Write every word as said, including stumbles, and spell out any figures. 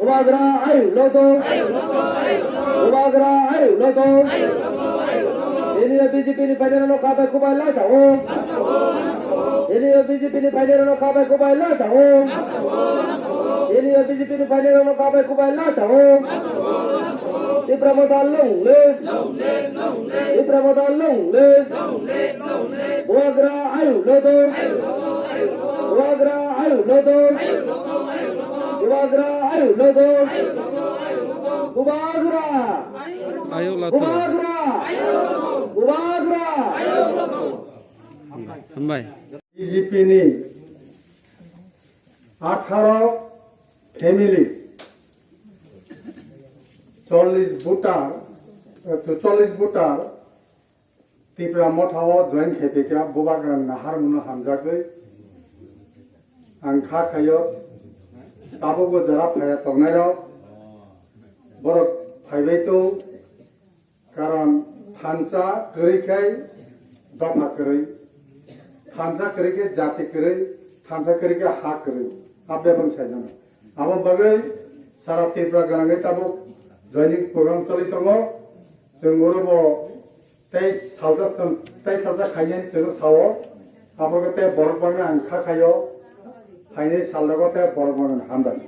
Bubagra ayu loto. Bubagra ayu loto. Ini ya B J P ni final no kabai kubai lasa o. Ini ya B J P ni final no kabai kubai lasa o. Ini ya B J P ni final no kabai kubai lasa o. Tipra Motha long live. Tipra Motha long live. Bubagra ayu loto. Bubagra ayu loto. Bubagra ayu loto. Bubagra. Ayo lato. Bubagra. Bubagra. Hambai. B J P ni atharo family, chollish voter, eh, chollish voter, Tipra Motha o join khaiphaikha, Bubagra nahar mano hamjagwi. Ang kha khaio, tabukbo jora phaiya tongnairok, borok phaibai tong, karon thansa kwrwi khai dopha kwrwi, thansa kwrwi khe jati kwrwi, thansa kwrwi khe ha kwrwi, a bebak saimano. Abo bagwi sara Tripura gwnangwi tabuk joining program choli tongo. Chwng urobo tei salsa, tei salsa khainani chwngno sao, aphuru tei borok bagwi ang kha khaio, phainai salrogo tei borok bagwi hambai.